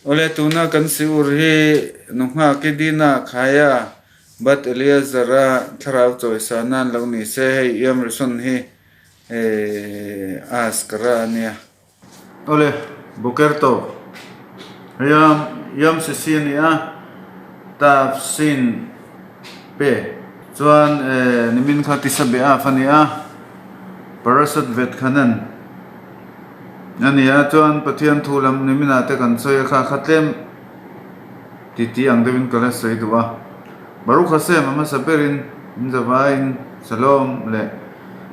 Awle tuna kan siur hi Nuhngaki Dina Khaya Bat Eleazar-a thlarau chawisa nan lo ni se hei Iam Rison hi Askara a nia. Awle Boker tawp heia Iam Sisi a ni a, Tav Sin Pe chuan nimin kha Tisa Be'af a ni a, Parasat Vet Khanan a ni a, chuan Pathian thu lam niminah te kan sawi a kha kha tlem titi ang deuhin ka la sawi duh a. Baruch Hashem a hmasa berin in zavaiin Shalom leh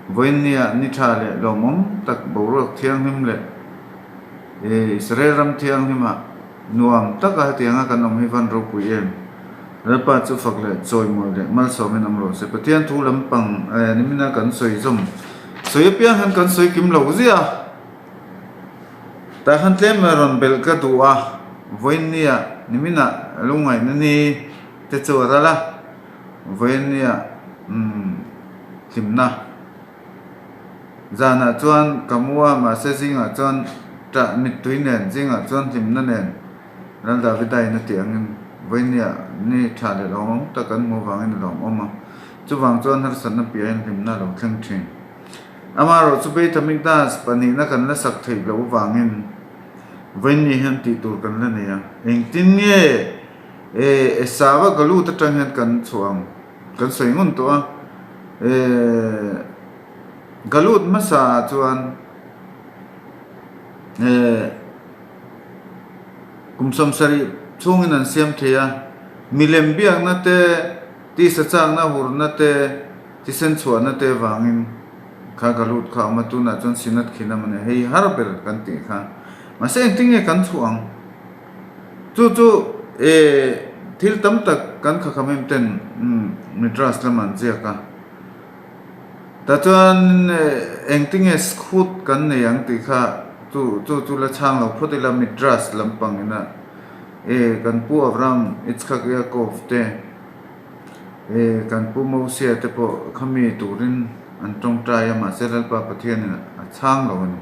Vawiinnia ni tha leh lawmawm tak boruak thianghlim leh Israel ram thianghlima nuam taka hetianga kan awm hi van ropui em? Lalpa chu fak leh chawimawi leh malsawmin awm rawh se. Pathian thu lampang nimina kan sawi zawm sawi apiang hian kan sawi kim lo ziah a. Tah khan tlem rawn belh ka duh a, vawiinnia nimina lungngaihna ni te chu a ral a, vawiinnia umm hlimna zanah chuan ka mu a, mahse zingah chuan ṭah mittui nen zingah chuan hlimna nen Lal Davida in a tih angin vawiinnia ni ṭha leh lawmawm tak an hmuh avangin a lawmawm a, chuvang chuan harsatna piahin hlimna a lo thleng ṭhin. Amaherawh chu Beit HaMikdash pahnihna kan la sak theih loh avangin vawiinni hian tih tur kan la nei a. Engtin nge e Esava Galut atang hian kan chhuah ang? Kan sawi ngun tawh a. E Galut hmasa ah chuan e kum 70 chhungin an siam thei a. Milem biakna te, tisa chakna hurna te, Thisen chhuahna te vangin kha ka lut kha a awm a, tunah chuan Synod khin a mawni hei har ber kan tih kha. Mahse engtin nge kan chhuah ang? Chu chu e thil tam tak kan khakham em ten Midrash lamah an ziak a. Tah chuan engtin nge skhut kan nei ang tih kha chu chu chu la chhang lo phawt ila Midrash lampang ina e kan Pu Avraham Yitzchak Yaakov te E kan Pu Mosia te pawh khami turin an tawngtai a, mahse Lalpa Pathianin a chhang lo a ni.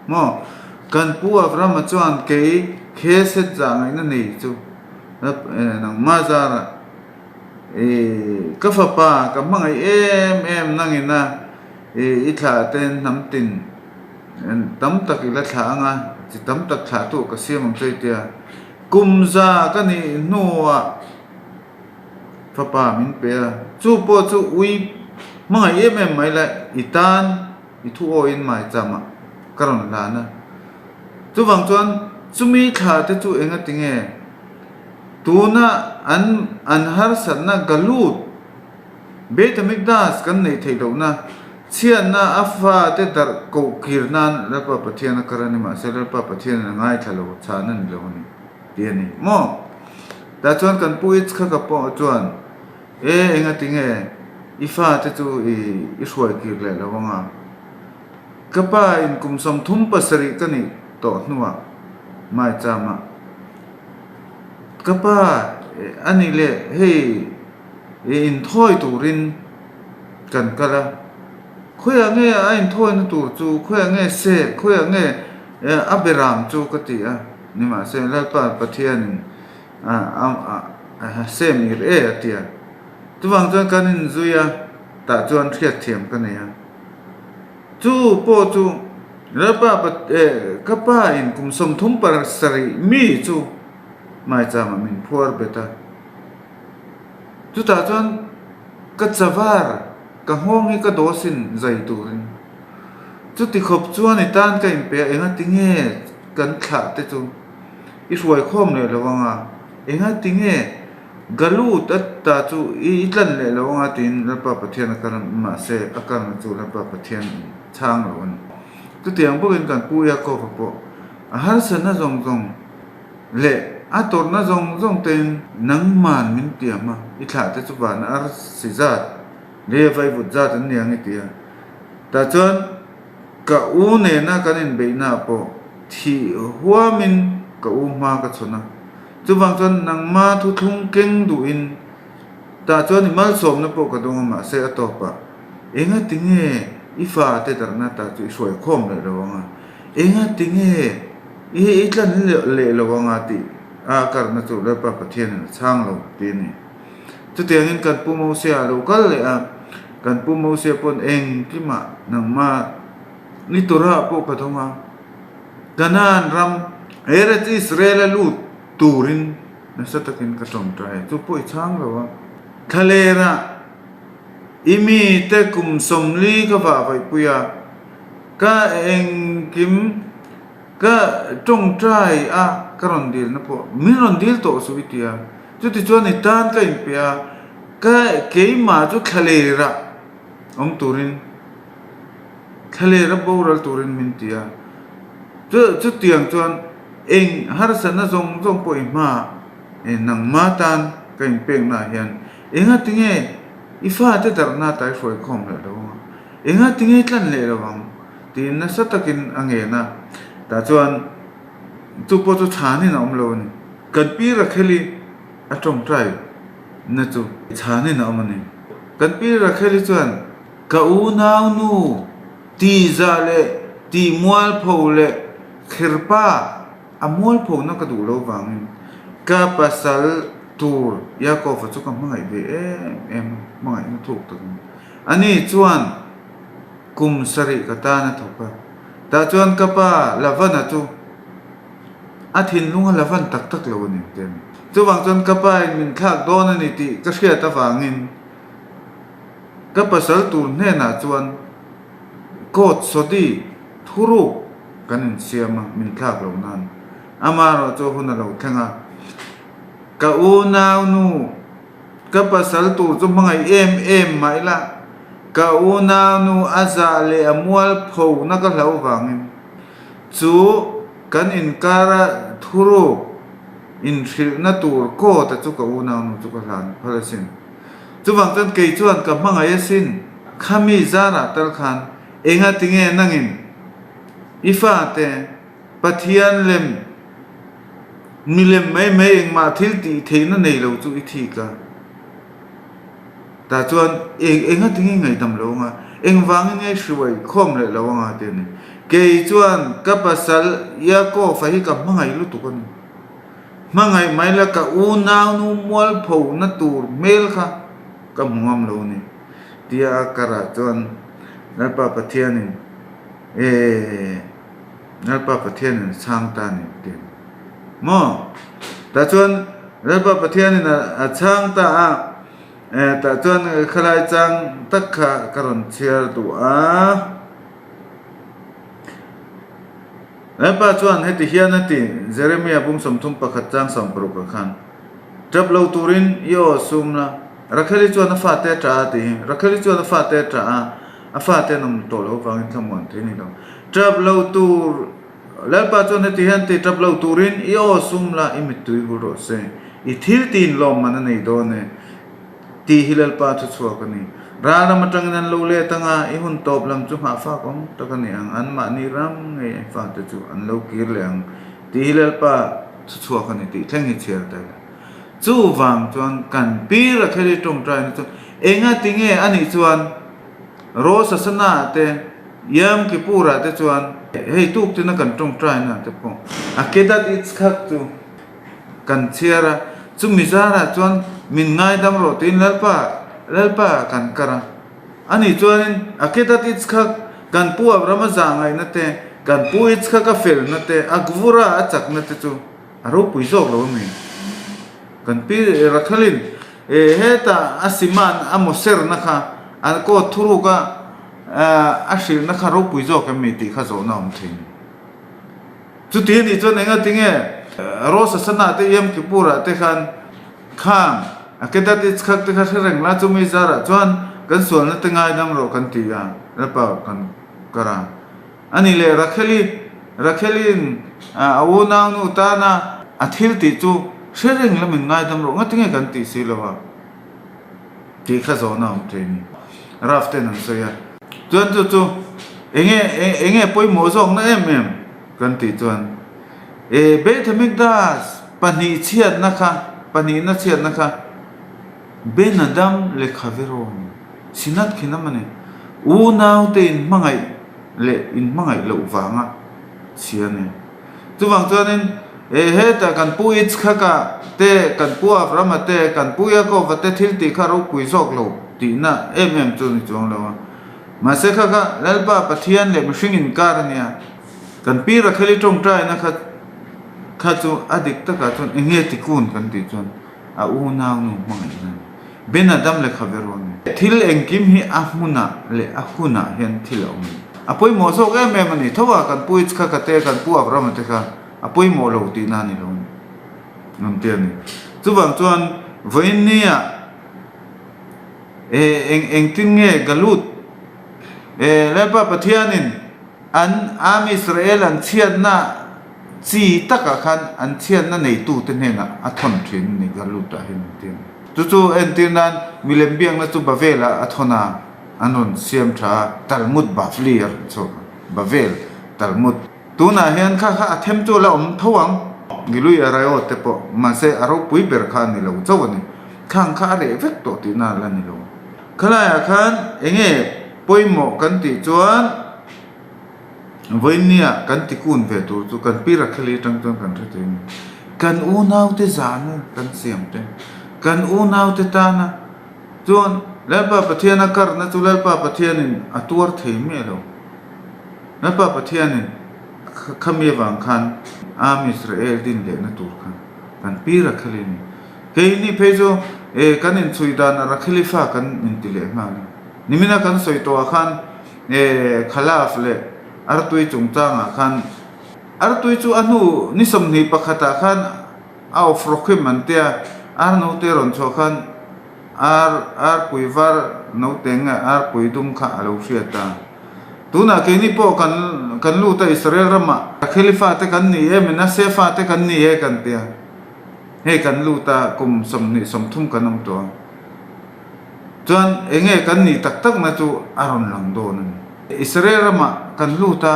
Maw? Kan Pu Avrahama chuan kei Kheset zah ngaihna nei chu nangmah zarah e ka fapa ka hmangaih em em nangina e i thlah te hnam tin tam tak i la thlah ang a, chi tam tak thlah tu ka siam ang che i tia. Kum za ka nih hnuah Fapa min pe a, chu pawh chu ui hmangaih em em mai la i tan i thu awiin maicham ah ka rawn hlan a. Chuvang chuan chumi thla te chu enga tinge tuna an an harsatna galut Beit Hamikdash kan neih theih lohna chhiatna a fa te darh koh kir nan Lalpa Pathian a kar a ni mahse Lalpa Pathian in a ngaithla lo chhan a ni lo a ni. Ti a ni maw? Tah chuan kan pu Yitzchaka pawh chuan, E, engati nge i fate chu i i hruai kir leh lo anga? Ka pa in kum 37 ka nih tawh hnuah Maichama ka pa a nih leh hei i inthawi turin kan kal a, khawiah nge a inthawina tur chu, khawiah nge se, khawiah nge a beram chu ka ti a. Nimahse, Lalpa Pathianin a sem ir e a ti a. Chuvang chuan kan inzui a, tah chuan hriatthiam ka nei a. Chu pawh chu Lalpa ka pa in kum 37 mi chu maichangah min phuar bet a. Chutah chuan ka chavar, ka nghawng hi ka dawsin zai turin. Chuti khawp chuan i tan ka inpe a, engati nge kan thlah te chu i hruai khawm leh lo anga, engati nge Galut a ta chu i tlan leh lo anga tiin Lalpa Pathian a kal a, mahse a kalna chu Lalpa Pathian chhang lo a ni. Chutiang bawkin kan Pu Yaakov-a pawh a harsatna zawng zawng leh a tawrhna zawng zawng tein nangman min tiam a, i thlah te chu van arsi zat leh vaivut zat an ni ang i ti a. Tah chuan Ka u nena kan inbeihnaah pawh thih huamin ka u hma ka chhawn a. Chuvang chuan nangma thuthlung keng duhin tah chuan i malsawmna pawh ka dawng a, mahse a tawpah enga tinge i fa te darhna tah chu i hruai khawm leh lo ang a, enga tinge i i tlan leh lo ang a tih. A karna chu Lalpa Pathianin a chhang lo tih a ni. Chutiangin kan Pu Mosia a lo kal leh a, kan Pu Mosia pawn engkimah nangmah ni Torah pawh ka dawng a, Kanaan ram Eretz Israel a lut turin nasa takin ka tawngtai a, chu pawh i chhang lo a. Thlalera i mite kum 40 ka vah vaihpui a, ka engkim Ka tawngtai a, ka rawn dilna pawh min rawn dil tawh suh i ti a, chutichuan i tan ka inpe a, ka keimah chu thlalerah awm turin, thlalera boral turin min ti a, chu chutiang chuan eng harsatna zawng zawng pawh i hmaah e nangma tan ka inpekna ah hian engatinge i fate darhna tai hruaikhawm leh lo ang a, engatinge i tlan leh lo ang? Tiin nasa takin a ngen a, tah chuan chu pawh chu chhanin a awm lo a ni. Kan pi Rakheli a tawngtai na chu chhanin a awm a ni. Kan pi Rakheli chuan, Ka unau nu ti zah leh ti mualpho leh khirpa a mualpho na ka duh lo vangin ka pasal tur Yaakov-a chu ka hmangaih ve em em a, hmangaihna thuk takin. Ani chuan. Kum sarih ka tan a thawk a, tah chuan ka pa Lavana chu a thinlung a Lavan tak tak lo a ni te a ni. Chuvang chuan ka pa in min thlak dawn a ni tih ka hriat avangin ka pasal tur hnenah chuan coat sawdi thuruk kan insiam a, min thlak lo nan. Amaherawh chu hun a lo thleng a, ka unau nu Ka pasal tur chu hmangaih em em mah ila, ka unaunu a zah leh a mual pho na ka hlauh vangin chu kan inkara thuruk inhrilhna tur kawta chu ka unaunu chu ka hlan phal asin. Chuvang chuan kei chuan ka hmangaih asin, khami zarah tal khan enga tinge nangin i fate Pathian lem, milem mai mai engmah thil tih theihna nei lo chu i thik a. Tah chuan eng enga tinge ngaihdam lo anga, engvangin nge hruai khawm leh lo anga ti a ni. Kei chuan ka pasal Yaakov-a hi ka hmangaih lutuk a ni. Hmangaih mai la ka unaunu mualpho na tur hmel kha ka hmu ngam lo a ni. Tia a karah chuan Lalpa Pathianin, Eeh. Lalpa Pathianin a chhang ta a ni ti a ni. Maw? Tah chuan Lalpa Pathianin a chhang ta a, eh tah chuan khalai chang tak kha ka rawn chhiar duh a. Lalpa chuan heti hian a ti, Jeremia bung 31 chang 60 ah khan, Tap lo turin i aw sum la, Rakheli chuan a fate a ṭah a ti hi. Rakheli chuan a fate a ṭah a, a fate an awm tawh loh avangin thlamuan thei a ni lo. Ṭap lo tur, Lalpa chuan heti hian ti, Ṭap lo turin i aw sum la, i mittui hul rawh se. I thil tiin lawmman a nei dawn e, tih hi Lalpa thu chhuak a ni. Ral ram aṭangin an lo let ang a, i hun tawp lam chu nghahfak awm tak a ni ang, anmahni ram ngei fate chu an lo kir leh ang, tih hi Lalpa thu chhuak a ni tih thleng hi chhiar ta ila. Chuvang chuan kan pi Rakheli tawngtaina chu enga tinge a nih chuan Rosh Hashanah te, Yom Kippur-ah te chuan hei tuk tina kan tawngtaina te pawh Akedat Yitzchak chu kan chhiar a, chumi zarah chuan min ngaidam rawh tiin Lalpa, Lalpa kan kar a. A nih chuanin Akedat Yitzchak kan pu Abrahama zah ngaihna te, kan pu Yitzchak a felna te, a Gvura a chakna te chu A ropui zawk lo ami? Kan pi Rakhelin e hetah a siman a mawserna kha a coat thuruk a a hrilhna kha ropui zawk em mi tih kha zawhna awm thei ni. Chuti a nih chuan enga tinge Rosh Hashanah te Yom Kippur ah te khan khang Akedat Yitzchak te kha hre reng la chumi zarah chuan kan sualna te ngaidam rawh kan ti a Lalpa kan kar a. A ni leh Rakheli, Rakheli'n a unaunu tana a thil tih chu hre reng lamin ngaidam rawh ngati nge kan tih si lo a tih kha zawhna a awm thei a ni. Ralph ten an sawi a. Chuan chu chu enge enge pawimawh zawkna em em kan tih chuan e Beit Hamikdash pahnih chhiatna kha pahnihna chhiatna kha Ben Adam lehkha ve rawh a ni. Sinat khi nam a ni. Unaute inhmangaih leh inhmangaih loh vanga chhia a ni. Chuvang chuanin. E hetah kan pu Yitzhaka te, kan pu Avrahama te, kan pu Yaakova te thil tih kha ropui zawk lo tihna em em chu ni chuang lo a. Mahse kha kha Lalpa Pathian leh mihring inkar a nia. Kan pi Rakheli tawngtaina kha kha chu a dik takah chuan eng nge tikun kan tih chuan a unaunu hmangaihna a ni. Ben a dam lehkha ve rawn ni. Thil engkim hi a hmunah leh a hunah hian thil a awm a ni. A pawimawh zawk em em a ni. Tho a kan pu Yitzhaka te, kan pu Abrahama te kha a pawimawh lo tihna a ni lo a ni. An ti a ni. Chuvang chuan vawiin nia e eng engtin nge Galut e Lalpa Pathianin An Am Israel an chhiatna chi takah khan an chhiatna neitute hnenah a thawn thin a ni Galut-ah hian an ti a ni. Chu chu entir nan milem biakna chu Bavel-ah a thawn a, an rawn siam tha a, Talmud Bavli a rawn chhuak a, Bavel Talmud. Tunah hian kha kha a them chu a la awm tho ang. Gilui Arayot te pawh, mahse a ropui ber kha a ni lo chauh a ni. Khang kha a reh vek tawh tihna a la ni lo. Khalaiah khan enge pawimawh kan tih chuan vawinia kan tikun ve tur chu kan pi Rakheli atang chuan kan hre thei a ni. Kan unaute zahna kan siam te, kan unaute tana chuan Lalpa Pathiana karna chu Lalpa Pathianin a tuar thei miah lo. Lalpa Pathianin khami avang khan Am Israel din lehna tur khan kan pi Rakheli a ni. Keini phei chu e kan inchhui dan a Rakheli fa kan inti leh nghal a. Nimina kan sawi tawhah khan e Khalaf leh Artui chungchangah khan Artui chu a hnu ni 21 ah khan a off rawk him an tia, ar note rawn chhuah khan ar arpui var note nge arpui dum kha a lo hriat a. Tunah keini pawh kan kan lut a Israel ramah Rakheli fate kan ni e, Menashe fate kan ni e kan tia. Hei kan lut a kum 20 30 kan awm tawh a. Chuan eng nge kan nih tak takna chu a rawn lang dawn a ni. Israel ramah kan lut a,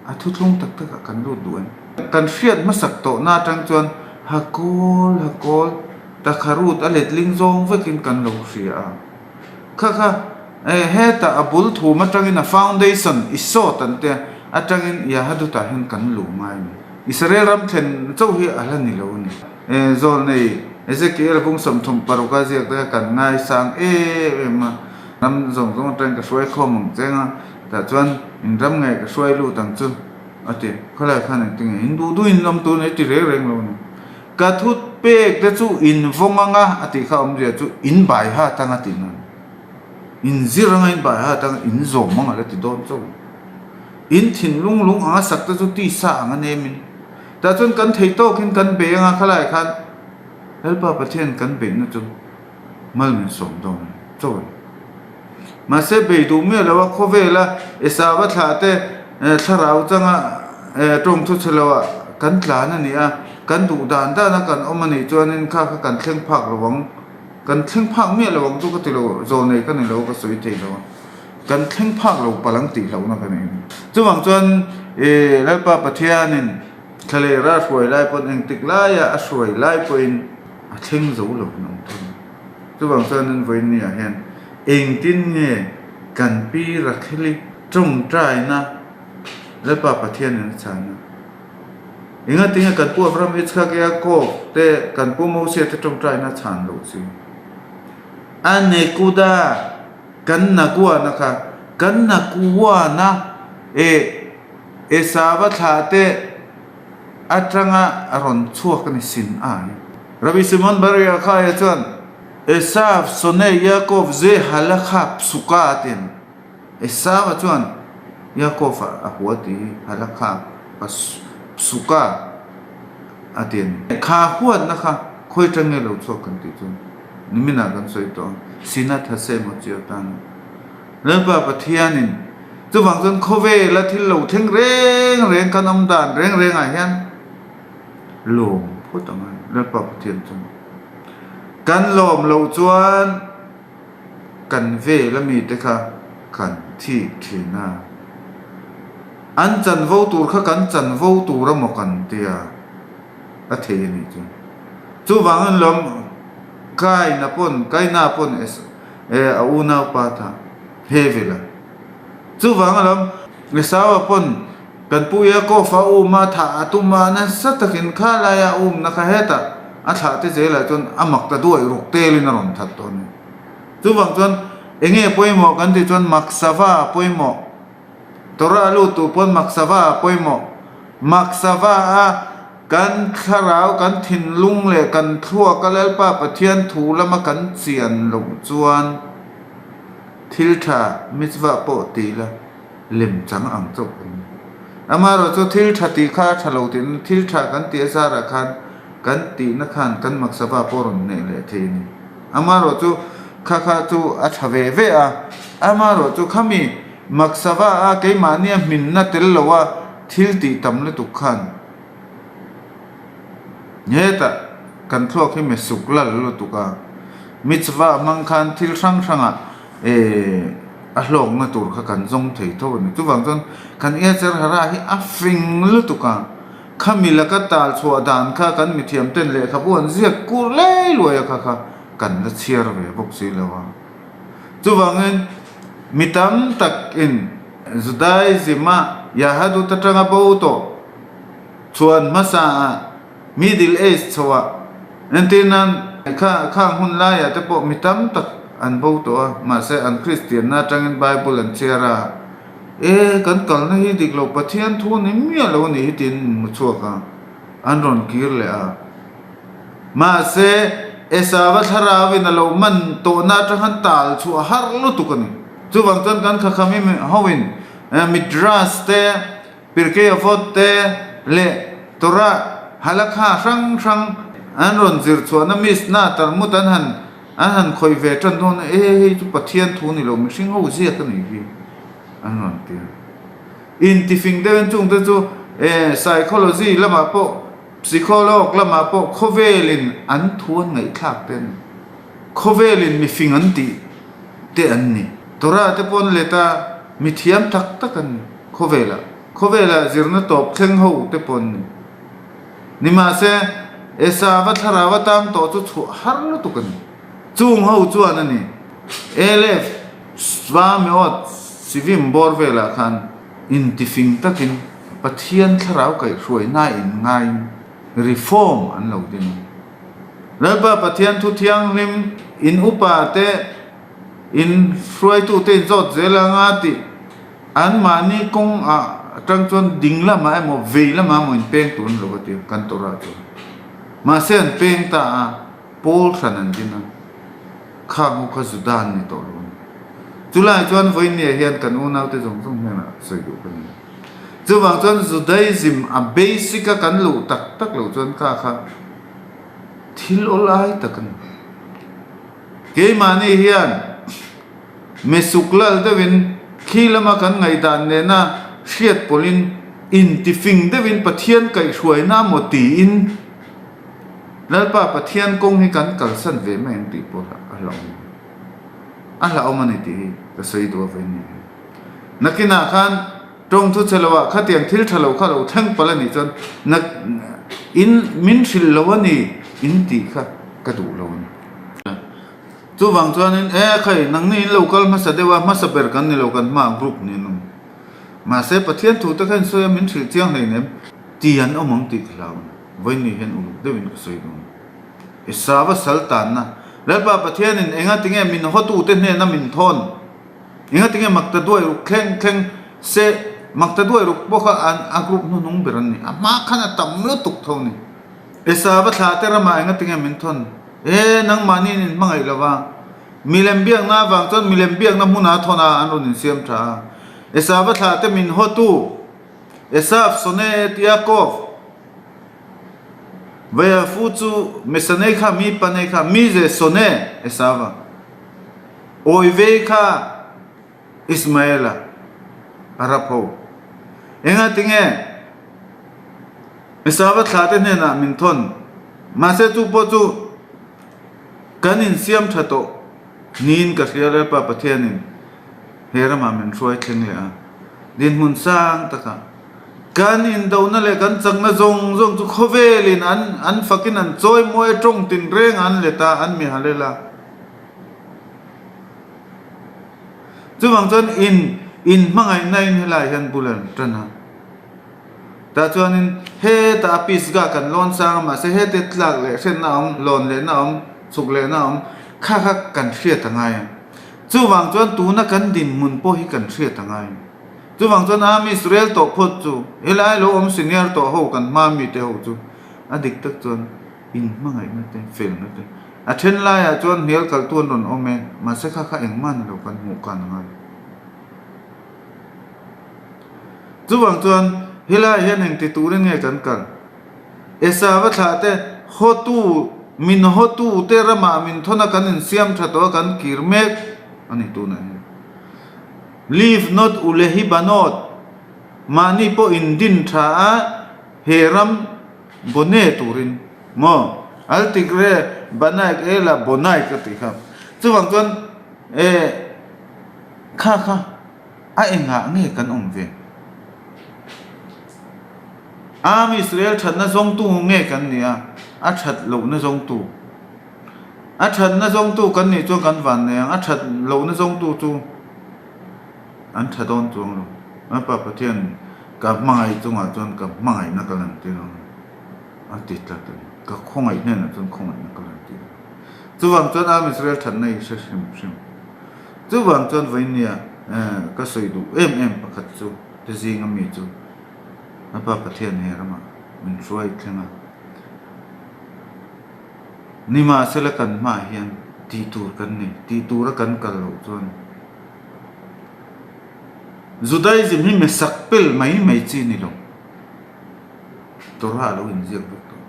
a thuthlung tak takah kan lut duh a ni. Kan hriat hmasak tawhna atang chuan ha kawl ha kawl takharut a letling zawng vekin kan lo hria a. Kha kha e hetah a bul thum atangin a foundation i sawt an tia atangin Yahadutah hian kan luh ngai a ni. Israel ram thlen chauh hi a la ni lo a ni. Zawlnei Ezekiel bung 36 a ziak te kha kan ngaisang em em a, ram zawng zawng atangin ka hruai khawm ang cheng a, tah chuan in ram ngei ka hruai lut ang chu a ti. Khawlai khan engtin nge in duh duh in awm tur nei ti reng reng lo a ni. Ka thut pek te chu in vawng ang a a tih kha awmzia chu in bai hat ang a tih na a ni. In zir anga in bai hat ang in zawm ang a la ti dawn chauh. In thinlung lung anga sak te chu tisa ang a nem in. Tah chuan kan thei tawkin kan bei anga khalai khan Lalpa Pathian kan beihna chu mal min sawm dawn a ni chauh a ni. Mahse bei duh miah lo a khawvela Esau-a thlah te thlarau changa tawng thu chhe loah kan tlan a ni a, kan duh dan dana kan awm a nih chuanin kha kha kan thleng phak lo ang, kan thleng phak miah lo ang chu ka ti lo, zawnei ka ni lo ka sawi thei lo a. Kan thleng phak lo palh ang tih hlauhna ka nei a ni. Chuvang chuan i Lalpa Pathianin thlalera a hruai lai pawn engtik laia a hruai lai pawhin a thleng zo lo an awm thung a. Chuvang chuan an vawiin ni ah hian engtin nge kan pi Rakheli tawngtaina Lalpa Pathianin a chhan a? Engatinge kan pu Abraham, Yitzhak, Yaakov te kan pu Mosia te tawngtaina a chhan loh si? A nekuda! Kan nakuana kha kan nakuana e Esava thlah te atanga a rawn chhuak a ni sin ai. Rabbi Shimon bar Yochai chuan Esav sonei Yaakov ze halakha psuka a ti a ni. Esava chuan Yaakov a hua ti hi halakha psuka a ti a ni. Kha huatna kha khawi tang nge lo chhuak kan tih chuan. Niminah kan sawi tawh ang, Sinat Hashem a chiah tan a. Lalpa Pathianin chuvang chuan khawvela thil lo thleng reng reng kan awm dan reng rengah hian lawm phawt ang a, Lalpa Pathian chuan kan lawm loh chuan kan vel ami te kha kan thik thin a, an chanvo tur kha kan chanvo tur amaw kan tia. a thei a nih chu. Chuvang an lawm Kaina pawn Kaina pawn a unau pa tha Hevel a. Chuvang a lawm Esau-a pawn. Kan pu Yaakov a um a, thah a tum a, nasa takin kha laia a umna kha hetah a thlah te zelah chuan a mak ta duai ruk telin a rawn that tawh a ni. Chuvang chuan enge pawimawh kan tih chuan maksava a pawimawh. Torah a lut tur pawn maksava a pawimawh. Maksava a kan thlarau, kan thinlung leh kan thluaka Lalpa Pathian thu lama kan chian loh chuan thil tha mitzvah pawh ti ila lem chang ang chauh kan ni. Amaherawhchu thil tha tih kha a tha lo tihna thil tha kan tih a zarah khan kan tihna khan kan maksava pawh rawn hneh leh thei a ni. Amaherawhchu kha kha chu a tha ve ve a, amaherawhchu khami maksava a keimahnia hminna tel loa thil tih tam lutuk khan hetah kan thluak hi mesuk lal lutuk a, mitzvah hmang khan thil hrang hrangah eh a hlawkna tur kha kan zawng thei tho a ni. Chuvang chuan kan Yetzer Hara hi a fing lutuk a, khami laka tal chhuah dan kha kan mithiam ten lehkhabu an ziak kur lei luai a kha kha kan la chhiar ve bawk si lo a. Chuvangin mi tam takin Judaism-a Yahadut atanga bo tawh chhuan hmasaah Middle Age chhoah entir nan kha khang hun laiah te pawh mi tam tak an bo tawh a, mahse an Kristianna atangin Bible an chhiar a, E, kan kalna hi dik lo, Pathian thu ni miah lo a nih hi tiin an hmu chhuak a, an rawn kir leh a. Mahse, Esava thlarauin a lo man tawhna atang khan tal chhuah har lutuk a ni. Chuvang chuan kan khakhami hoin Midrash te, Pirkei Avot te leh Torah Halakha hrang hrang an rawn zir chhuahna Mishnah Talmud an han an han khawih ve tan dawn a, e hei chu Pathian thu ni lo mihring ho ziak a nih hi an rawn ti a. Intifing deuhin chungte chu e psychology lamah pawh psychologue lamah pawh khawvelin an thu an ngaihthlak te a ni. Khawvelin mifing an tih te an ni. Torah te pawh an let a, mithiam tak tak an ni. Khawvelah, khawvelah zirna tawp thleng ho te pawh an ni. Nimahse, Esava thlarau atang tawh chu chhuah har lutuk a ni. Chung ho chuan a ni. Elef, Svameot, Sivim bawr velah khan intifing takin Pathian thlarau kaihhruaina inngaiin reform an lo ding a. Lalpa Pathian thu thianghlim in upa te in hruaitu te in zawt zel anga tih an mahni kawng ah atang chuan ding lamah emaw vei lamah emaw in peng tur an lo va ti a kan Torah chuan. Mahse an peng ta a, pawl hran an din a, khang ho kha Juda an ni tawh lo a ni. Chulai chuan vawinia hian kan unaute zawng zawng hnenah sawi duh ka ni. Chuvang chuan Judaism a basic a kan luh tak tak loh chuan kha kha thil awlai tak a ni. Keimahni hian mesuk lal deuhin khi lama kan ngaihdan nena hriat pawlhin intifing deuhin Pathian kaihhruaina maw tiin Lalpa Pathian kawng hi kan kalsan ve mai ang tih pawh a hlauhawm. A hlauhawm a ni tih hi ka sawi duh avei ni. Nakinah khan tawng chu che loah khatiang thil tha lo kha lo thleng palh a nih chuan nak in min hrilh lo a ni in tih kha ka duh lo a ni. Chuvang chuanin e khai nangni in lo kal hmasa deuh a hmasa ber kan ni lo kan hmaah group ni an awm. Mahse Pathian thu te kha in sawi a min hrilh chiang hleinem ti an awm ang tih ka hlau a ni. Vawiin hian uluk deuhin ka sawi dawn. Esava sal tanna Lalpa Pathianin enga tinge min hawtute hnena min thawn? Enga tinge makta duai ruk thleng thleng se makta duai ruk pawh kha an a group hnuhnung ber an ni. A hma khan a tam lutuk tho ni. Esava thla te ramah enga tinge min thawn? E nangmahni in inhmangaih lo va. Milem biakna avang chuan milem biakna hmuna thawn a an rawn insiam tha a. Esava thla te min hawtu Esav Sone Tiakov Vayafu chu Mesanei kha mi Panei kha Mize Sone Esava. Awi vei kha Ismaela a rap ho. Enga tinge Esava thla te hnenah min thawn. Mahse chu pawh chu kan insiam tha tawh niin ka hria Lalpa Pathianin he ramah min hruai thleng leh a. Dinhmun sang takah kan indona leh kan chakna zawng zawng chu khawvelin an an fakin an chawimawi a tawng tinreng an let a, an mi halel a. Chuvang chuan in in hmangaihna in helai hian bul an tan a. Tah chuanin hetah a Pisgah kan lawn sang a, mahse hete tlak leh hriatna a awm, lawn lehna a awm, chhuk lehna a awm, kha kha kan hriat a ngai a. Chuvang chuan tuna kan dinhmun pawh hi kan hriat a ngai a. Chuvang chuan Am Israel tawh phawt chu, helai lo awm senior tawh ho kan hma mite ho chu a dik tak chuan inhmangaihna te, felna te, a then laiah chuan hmel kaltu an rawn awm e, mahse kha kha engmah ni lo kan hmuh khan a ngai. Chuvang chuan helaiah hian engti turin nge kan kal? Esava thlah te hawtu, min hawtu te ramah min thawn a kan insiam tha tawh a kan kir mek a ni tunah hian. Leave not ulehi banot, mahni pawh indin tha a he ram bone turin maw? Al tigre banaik ela bonaik a tih kha. Chuvang chuan eh kha kha a engah nge kan awm ve? Am Israel thatna zawngtu nge kan nih a, a that lohna zawngtu? A thatna zawngtu kan nih chuan kan van nei ang, a that lohna zawngtu chu an tha dawn chuang lo. A Pa Pathian ka hmangaih chungah chuan ka hmangaihna ka lan tir ang a ti tlat a ni. Ka khawngaih hnenah chuan khawngaihna ka lan tir ang. Chuvang chuan Am Israel thatna i hre hrim hrim. Chuvang chuan vawinia ka sawi duh em em pakhat chu te zinga mi chu a Pa Pathian he ramah min hruai thleng a. Nimahsela kan hmaah hian tih tur kan nei, tih tura kan kal loh chuan Judaism hi mesak pel mai mai chi ni lo. Torah a lo inziak vek tawh.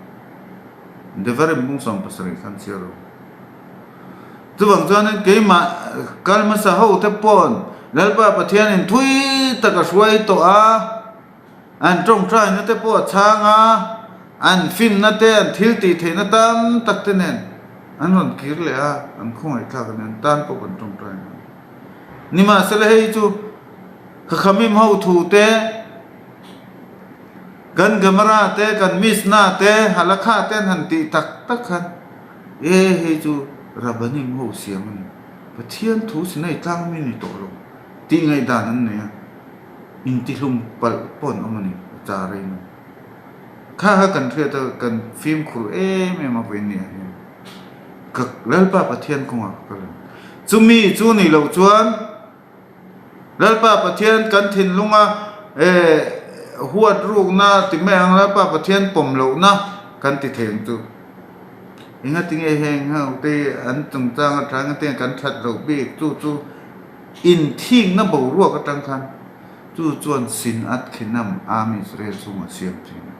Devarim bung 70 khan chhiar lo. Chuvang chuanin keimah kal hmasa ho te paw'n Lalpa Pathianin thui tak a hruai tawh a, an tawngtaina te pawh a chhang a, an finna te, an thil tih theihna tam tak te nen an rawn kir leh a, an khawngaihthlak a ni, an tan pawh kan tawngtaina a ni. Nimahsela hei chu Khakhamim ho thu te, Kan Gemara te, kan Mishnah te, Halakha te an han tih tak tak khan, E, hei chu Rabbanim ho siam a ni. Pathian thu Sinai tlang mi ni tawh lo tih ngaihdan an nei a, intihlum palh pawh an awm a ni, a char a inawm. Kha kha kan hriat a, kan fimkhur em em a vawiin ni ah hian ka Lalpa Pathian kawngah ka kal ang. Chumi chu nih loh chuan, Lalpa Pathian kan thinlunga huat rukna ti mai ang Lalpa Pathian pawm lohna kan ti thei ang chu. Engatinge heng ho te an chungchang atang engatinge kan that loh bik chu chu inthikna boruak atang khan chu chuan sin at khinam Am Israel chhungah siam thin a.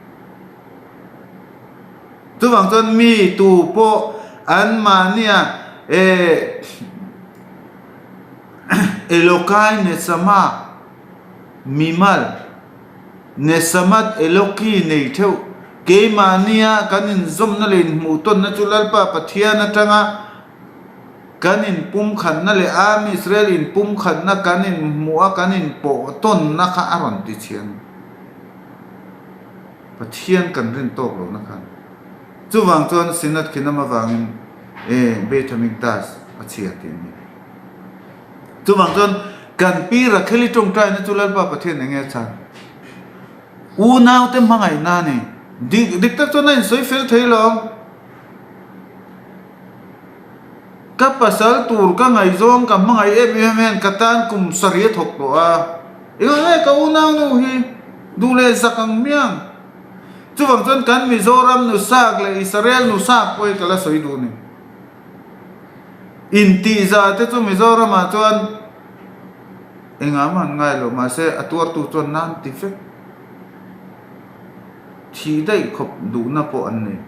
Chuvang chuan mi tu pawh anmahnia eh Elokai Nesama, mimal, Nesamat Eloki nei theuh, keimahnia kan inzawmna leh inhmuhtawnna chu Lalpa Pathian atanga kan inpumkhatna leh Am Israel inpumkhatna kan inhmuh a kan inpawhtawnna kha a rawn ti chhian. Pathian kan rin tawk lohna khan. Chuvang chuan Synod khinam avangin e Beit HaMikdash a chhia tih a ni. Chuvang chuan kan pi Rakheli tawngtaina chu Lalpa Pathian eng nge a chhan? Unaute hmangaihna a ni. Dik dik tak chuan a insawi fel thei lo ang. Ka pasal tur ka ngaihzawng ka hmangaih em em hian ka tan kum sarih a thawk tawh a. Engah nge ka unaunu hi duh leh zak ang miang? Chuvang chuan kan Mizoram nusak leh Israel nusak pawh hi ka la sawi duh ni. Intihzah te chu Mizoramah chuan engah mah an ngai lo mahse a tuartu chuan nan ti vek. Thih daih khawp duhna pawh an nei.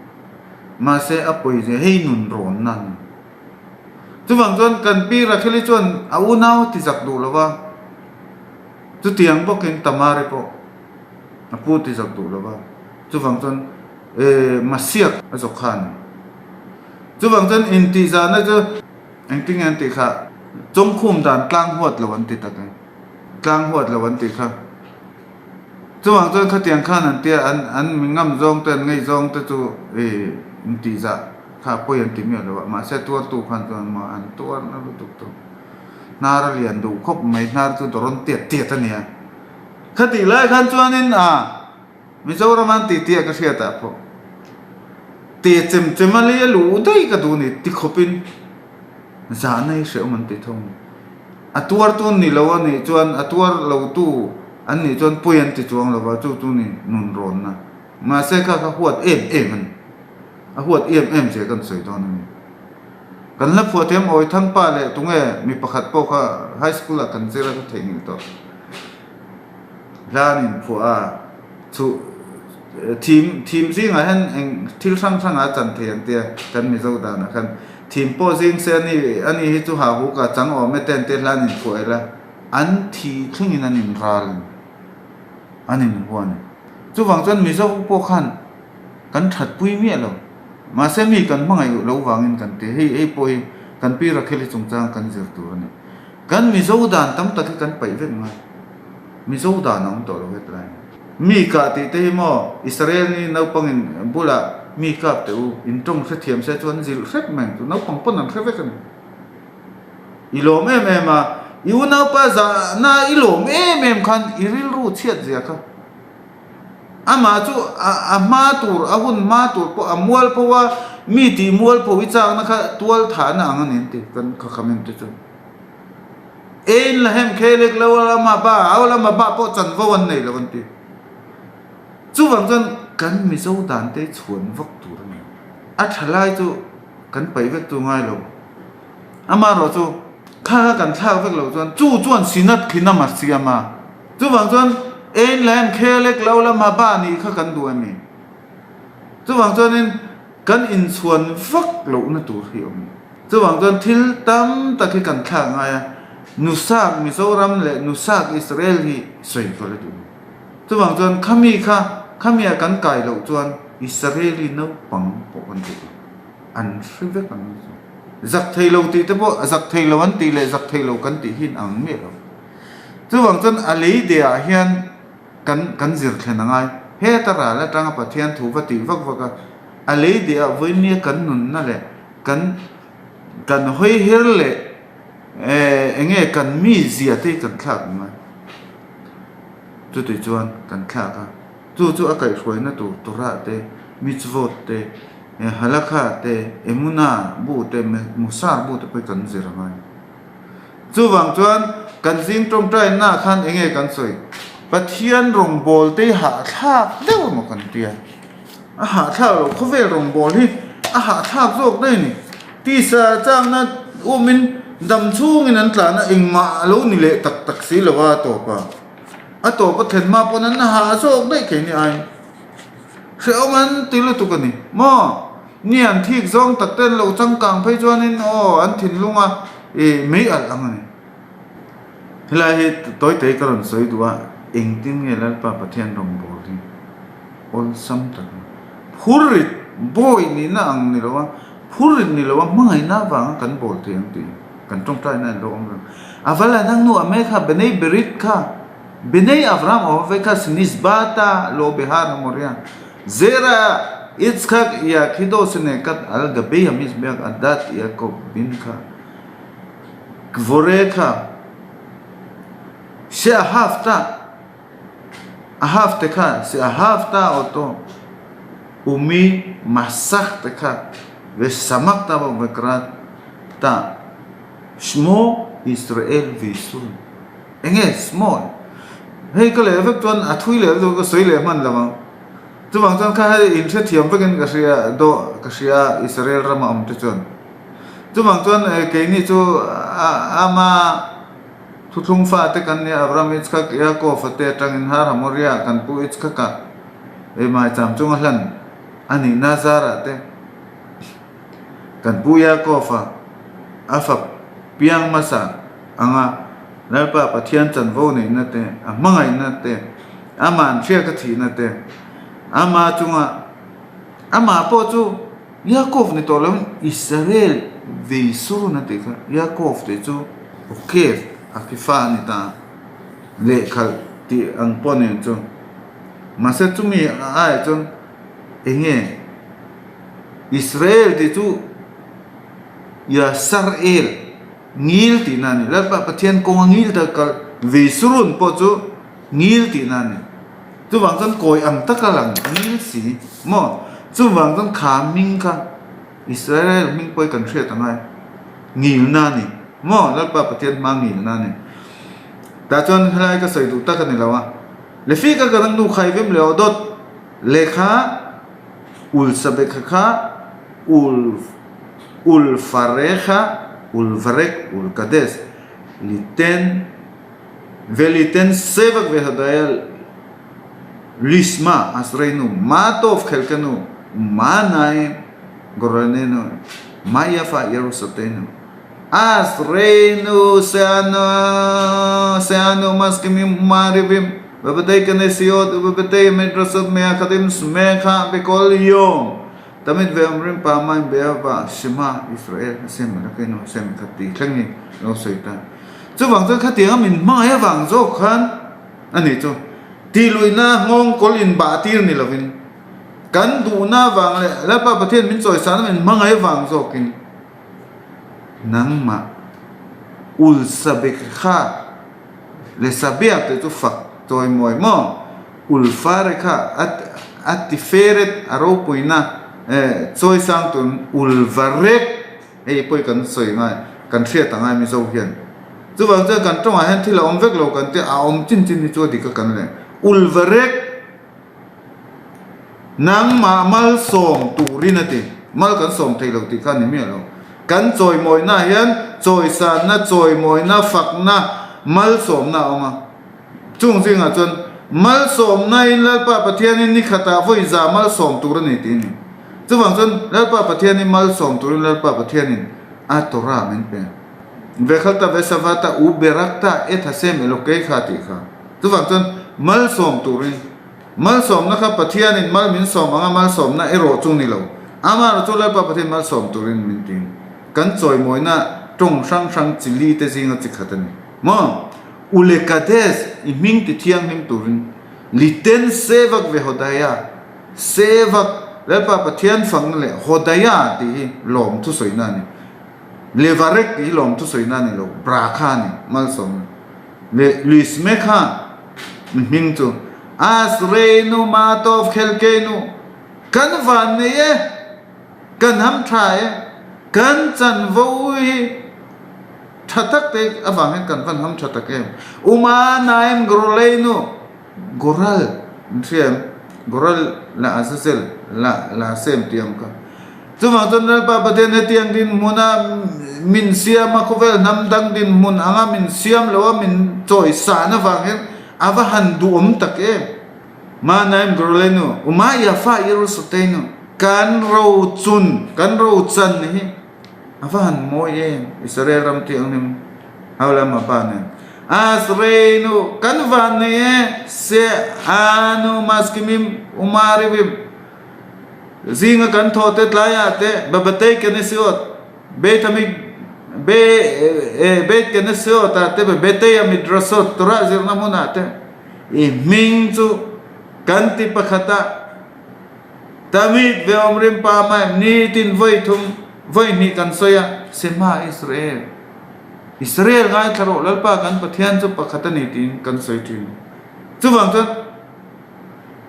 Mahse a pawizia hei nun rawnna a ni. Chuvang chuan kan pi Rakheli chuan a unau a tizak duh lo va, chutiang bawkin Tamari pawh. A pu ti zak duh lo va, chuvang chuan e Masiak a zawk kha a ni. Chuvang chuan intihzahna chu engtin nge an tih kha, chawngkhum dan tlang huat lo an ti tak e, tlang huat lo an tih kha. Chuvang chuan khatiang khan an tia an an mi ngam zawng te an ngei zawng te chu e intihzah kha pawi an ti miah lo a, mahse tuartu khan chuan maw an tuar na lutuk tawh. Hnar a lian duh khawp mai, hnar chu dawrawn tiat tiat a nia. Khatih lai khan chuanin a. Mizoram an titi a ka hriat ah pawh te chem chem a lei a luh daih ka duh ni ti khawp in zahna hi hrehawm an ti tho a ni. A tuar tu an ni lo a nih chuan a tuar lo tu an nih chuan pawi an ti chuang lo va chu chu ni nun rawn na. Mahse kha kha huat em em a ni. A huat em em che kan sawi dawn a ni. Kan la phuah thiam Awithangpa leh tunge mi pakhat pawh kha high school ah kan zir a ka theihnghilh tawh. Hla an inphuah a, chu thim thim zingah hian eng thil hrang hrangah a chan thei an tia kan Mizo danah khan thim pawh zing se ani ani hi chu ha huk a chang awm e te an tia hla an inphuah ila an thi thlengin an inral a ni an inhua a ni. Chuvang chuan Mizo pawh khan kan thatpui miah lo. Mahse mi kan hmangaih lo vangin kan ti. Hei hei pawh hi kan pi Rakheli chungchang kan zir tur a ni. Kan Mizo dan tam tak hi kan paih vek ngai. Mizo dan a awm tawh lo hetlai. Mi kah tih te hi maw Israel ni naupangin bulah mi kap teh u, in tawng hrethiam se chuan zilh hrep mai ang chu. Naupang pawn an hre vek a ni. I lawm em em a, i unaupa zahna i lawm em em khan i rilru chhiat zia kha. Amah chu a hma tur, a hun hma tur pawh a mualpho a, mi tih mualpho i chakna kha tual thahna ang a ni an ti kan khakham em te chu. Ein lahem khelek lo a lama ba, a lama ba pawh chanvo an nei lo an ti. Chuvang chuan kan Mizo dan te chhuan vak tur a ni. A tha lai chu kan paih vek chu ngai lo. Amaherawh chu kha kha kan thlak vek loh chuan chu chuan sinat khinam a siam a. Chuvang chuan ein lain khelek lo lama ba nih kha kan duh a ni. Chuvang chuanin kan inchhuan vak lohna tur hi a awm. Chuvang chuan thil tam tak hi kan thlak ngai a, Nusak Mizoram leh Nusak Israel hi sawi ka la duh. Chuvang chuan khami kha khamia kan kai loh chuan Israeli naupang pawh kan duh lo. An hre vek ang chu. Zak thei lo tih te pawh zak thei lo an tih leh zak thei lo kan tih hi an ang miah lo. Chuvang chuan a lei deh ah hian kan kan zir thlen a ngai. Heta ral atanga Pathian thu va tih vak vak a, a lei deh ah vawinia kan nunna leh kan kan hawi her leh eh enge kan mi zia te hi kan thlak a ngai. Chuti chuan kan thlak a, chu chu a kaihhruaina tur Torah te, Mitzvot te, Halakha te, Emunah bu te, Musar bu te pawh hi kan zir a ngai. Chuvang chuan kan zing tawngtaina khan enge kan sawi? Pathian rawngbâwl te hi hahthlâk deuh emaw kan ti a. A hahthlâk loh, khawvêl rawngbâwl hi a hahthlâk zawk daih a ni. Tisa châkna awmin dam chhûngin an tlân a, engmah a lo ni leh tak tak si lo a, a tâwp a. A tâwp a thlen hma pawn an hah zawk daih thei ni aiin. Hrehawm an ti lutuk a ni maw? Ni an thik zawng tak te an lo changkang phei chuanin aw an thinlung a ih mei alh ang a ni. Helai hi tawi tawi ka rawn sawi duh a, engtin nge Lalpa Pathian rawngbâwl hi awlsam tak a phurrit bawi nihna ang ni lo a, phurrit ni lo a hmangaihna avanga kan bawl thei ang tih kan tawngtaina an lo awm reng. A va la nang nu a mek kha Benei Berit kha Benei Avraham awm vek kha Sinisbata lo Behar Hamoria Zera Yitzchak Yakhido Sinekat Al Gabei Hamizbeak Adat Yakob Bin kha Kvore kha Se Ahavta Ahavte kha Se Ahavta Oto Umi Masakh te kha Ve Samakta Bo Vekrat Ta Shmo Israel Visun Enge small hei ka leh vek chuan a thui leh lutuk ka sawi leh hman lo ang chuvang chuan kha hei in hrethiam vekin ka hria dawh ka hria Israel rama awm te chuan chuvang chuan keini chu ama thuthlung fa te kan nia Abraham Yitzchak Yaakov te atangin Har Hamoria kan pu Yitzchaka ei maicham chunga hlan a nihna zarah te Kan pu Yaakov-a a fap piang hmasa anga Lalpa Pathian chanvo neihna te, a hmangaihna te, amah an hriat a thihna te, ama chunga amah pawh chu Yaakov ni tawh loin Israel veisurun a tih kha Yaakov tih chu Okev a ki fa a ni ta lehkhalh tih ang pawh nen chu mahse chumi aiah chuan enge Israel tih chu Yasarel, ngil tihna a ni. Lalpa Pathian kawnga ngil tak kal Vesurun pawh chu ngil tihna a ni. Chuvang chuan kawi ang taka lang ngil si maw? Chuvang chuan kha hming kha Israel hming pawh hi kan hriat angai ngilna a ni maw? Lalpa Pathian hma ngilna a ni. Tah chuan helai ka sawi duh tak a ni lo a, Lefika ka dang nu khaivim leh awdawt lehkha ulsabekha kha ul ulfarekha ulvarek ulkades liten Veliten sevak ve Hodaya Lishma Asreinu Ma Tov Khelkenu Ma Naim Goranenu Ma Yafa Yerusatenu Asreinu Seanu Seanu Maskimim Umarivim Bebetei Kenesiot Bebetei Midrasot Meachadim Smecha Bekol Yom Tamit ve awmrim pa main Beava Shema Israel Hashem Elokeinu Hashem Echad tih thleng hi lo sawi ta. Chuvang chuan khatianga min hmangaih avang zawk khan a nih chu tihluihna nghawng kawl inbah tir ni lovin kan duhna avang leh Lalpa Pathian min chawisana min hmangaih avang zawkin nangmah ulsabekha leh sabiak te chu fak chawimawi maw ulfare kha a tiferet a ropuina chawisang tun ulvarek Hei pawh hi kan sawi ngai, kan hriat ang ai Mizo hian. Chuvang chuan kan tawngah hian thil a awm vek lo kan tia, a awm chin chin hi chu a dik a kan leh. Ulvarek nangmah malsawm turin a ti. Mal kan sawm thei lo tih kha a ni miah lo. Kan chawimawina hian chawisanna, chawimawina, fakna, malsawmna a awm a. Chung zingah chuan malsawmnain Lalpa Pathianin ni khatah vawi za malsawm tur a ni tih a ni. Chuvang chuan Lalpa Pathianin malsawm turin Lalpa Pathianin a Torah min pe. Vekhalta vesavata u berakta et hasem elokei kha tih kha. Chuvang chuan malsawm turin malsawmna kha Pathianin mal min sawm anga malsawmna erawh chu ni lo. Amaherawh chu Lalpa Pathian malsawm turin min ti. Kan chawimawina tawng hrang hrang chi li te zinga chi khat a ni. Maw? Ule Kadesh i hming ti thianghlim turin Liten Sevak ve Hodaya, Sevak, Lalpa Pathian fakna leh Hodaya tih hi lawm thusawina a ni. Levarek tih hi lawm thusawina a ni lo, Brakha a ni, malsawmna. Leh Luismekha i hming chu Asreinu Matov Khelkeinu, kan van nei e, kan ham tha e, kan chanvo hi, Tha tak te avang hian kan van ham tha tak em. Uma Naim Gorolei nu Goral an hria em? Goral la Azazel la la sem tih ang kha. Chuvang chuan Lalpa Pathian hetiang dinhmuna min siam a, khawvel hnam dang dinhmun anga min siam lo a, min chawi san avang hian a va han duhawm tak em. Ma Naim Gorolei nu Uma Yafa Yerusotei nu kan rochun kan rochan hi A va han mawi em, Israel ram thianghlim Haulama pa nen. Asreinu kan van nei e, se anu maskimim umarivim zinga kan thaw te tlaiah te babatei kenesiot beithamik be beit kenesiot ah te beteia midrasot Torah zirna hmunah te i hming chu kan ti pakhat ah Tamit ve awm rim pa mai nitin vawi thum vawi hnih kan sawi a, Shema Israel, Israel ngaithla rawh Lalpa kan Pathian chu pakhat a ni tiin kan sawi thin. Chuvang chuan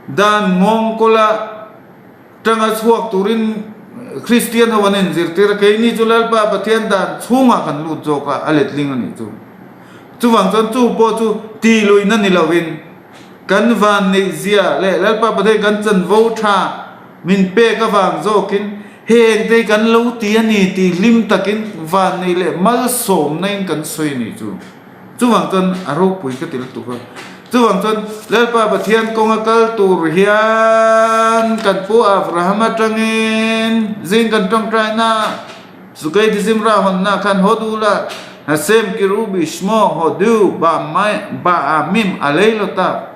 dan nghawngkawla tanga chhuak turin Kristian ho an inzirtir a, keini chu Lalpa Pathian dan chhungah kan lut zawk a, a letling a nih chu. Chuvang chuan chu pawh chu tihluihna ni lovin, Kan van neih zia leh Lalpa Pathian kan chanvo tha min pek avang zawkin heng te hi kan lo ti a ni tih hlim takin van neih leh malsawmna in kan sawi a nih chu. Chuvang chuan a ropui ka ti lutuk a. Chuvang chuan Lalpa Pathian kawnga kal tur hian kan pu Abraham atangin zing kan tawngtaina Sukei Tizimra hawnna khan haw duh la, Hasem Kirubi Shmo haw duh ba ba a mim a lei lo tak.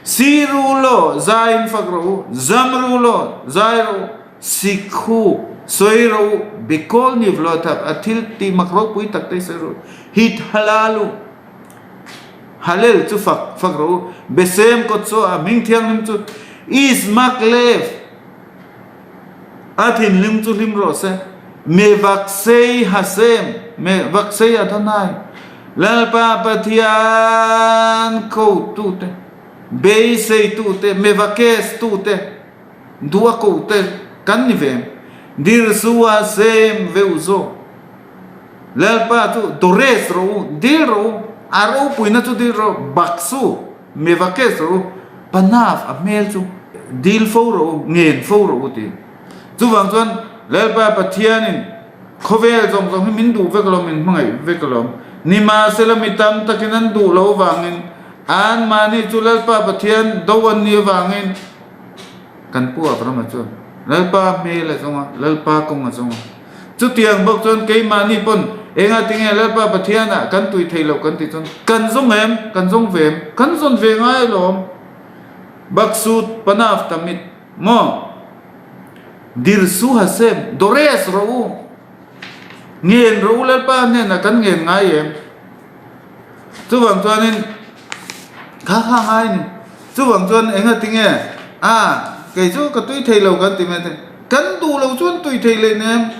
Si ru law zai in fak rawh u, zam ru law zai rawh u, Sikhu sawi rawh u, Bikawl ni vlo tak a thil tih mak ropui tak te sawi rawh u, Hit halal u, Halel chu fak fak rawh u, Besem kawt chaw a hming thianghlim chu Ismak Lev. A thinhlim chu hlim rawh se. Me vaksei Hashem, me vaksei Adonai, Lalpa Pathian kotute. Beiseitute, mevakestute, duh a kohte kan ni ve em? Dirsu a sem veuh zawk. Lalpa chu dores rawh u, dil rawh u, a ropuina chu dil rawh u, baksu, mevakes rawh u, panav a hmel chu dil fo rawh u, ngen fo rawh u ti. Chuvang chuan Lalpa Pathianin khawvel zawng zawng hi min duh vek alawm, min hmangaih vek alawm. Nimahsela mi tam takin an duh loh avangin anmahni chu Lalpa Pathian do an nih avangin kan pu Abrahama chuan Lalpa hmel a zawng a, Lalpa kawng a zawng a. Chutiang bawk chuan keimahni pawn enga tinge Lalpa Pathianah kan tui thei loh kan tih chuan kan zawng em? Kan zawng ve em? Kan zawn ve ngai alawm. Baksut Panav Tamit maw? Dirsu Hashem, Dores rawh u. Ngen rawh u Lalpa hnenah kan ngen ngai em? Chuvang chuanin kha kha ngai a ni. Chuvang chuan enga tinge a kei chu ka tui thei lo kan ti mai te. Kan duh lo chuan tui thei leh nem.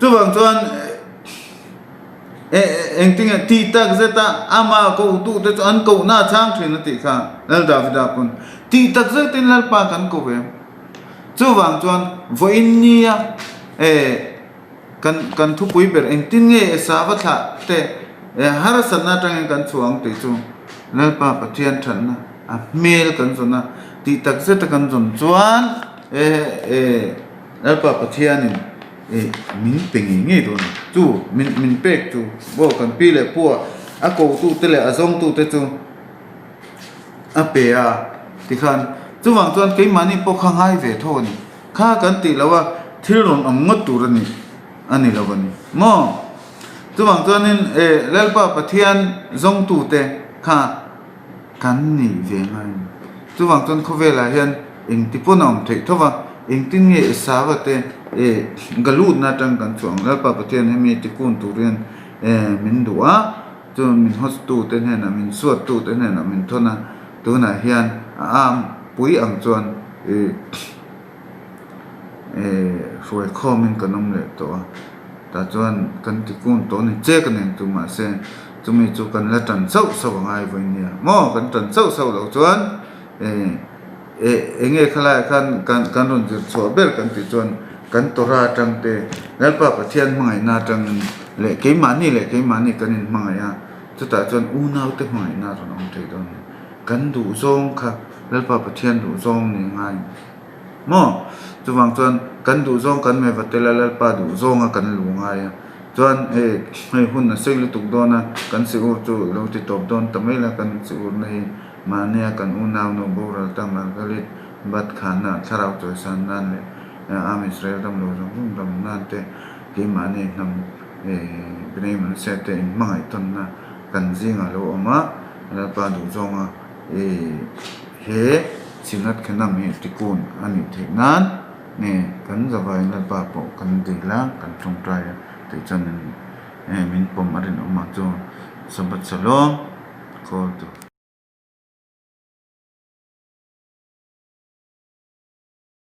Chuvang chuan engtinge tih tak zeta ama kohtute chu an kohna a chhang thin a tih kha Lal Davida pawn tih tak zetin Lalpa kan ko ve. Chuvang chuan vawiin nia kan kan thupui ber engtin nge Esava thlah te harsatna atangin kan chhuah ang tih chu Lalpa Pathian thatna a hmel kan zawn a, tih tak zeta kan zawn chuan Lalpa Pathianin min pe ngei ngei dawn a ni. Chu min min pek chu aw kan pi leh pu a a kotute leh a zawngtute chu a pe a tikhan chuvang chuan keimahni pawh kha ngai ve tho a ni. Kha kan tih loh a thil rawn awm ngawt tur a ni a ni lo a ni maw? Chuvang chuanin e Lalpa Pathian zawngtute kha kan nih ve ngai a ni. Chuvang chuan khawvelah hian engti pawn a awm theih tho va, engtin nge Esava te e galutna atang kan chhuah ang? Lalpa Pathian hemi tikun tur hian e min duh a, chuan min hawstute hnenah min suattute hnenah min thawn a, tunah hian a am pui ang chuan e. Hruai khawmin kan awm leh tawh a, tah chuan kan ti kun tawh a ni che ka nen chu mahse chumi chu kan la tan sauh sauh a ngai vawi nia maw kan tan sauh sauh loh chuan eng nge khalaiah khan kan kan rawn zir chhuah ber kan tih chuan kan Torah atang te Lalpa Pathian hmangaihna atangin leh keimahni leh keimahni kan inhmangaih a chutah chuan unaute hmangaihna a rawn awm thei dawn a ni kan duhzawng kha Lalpa Pathian duhzawng ni ngai. Maw? Chuvang chuan kan duhzawng kan mai va tel a, Lalpa duhzawnga kan lu ngai a. Chuan hei hei hun a sei lutuk dawn a, kan si ur chu lo ti tawp dawn ta mai la, kan si urna hi mahnia kan unaunu boral ta Margalit Bat khana thlarau chawisan nan leh Am Israel dam lo zawng zawng dam nan te keimahni hnam Bnei Manasseh te inhmangaih tawnna kan zingah lo awm a, Lalpa duhzawnga He Synod Khenam hi tikun a nih theih nan nge kan zavai Lalpa pawh kan dil a, kan tawngtai a tih chuan min pawm a rinawm ang chu Sabbath Shalom call to.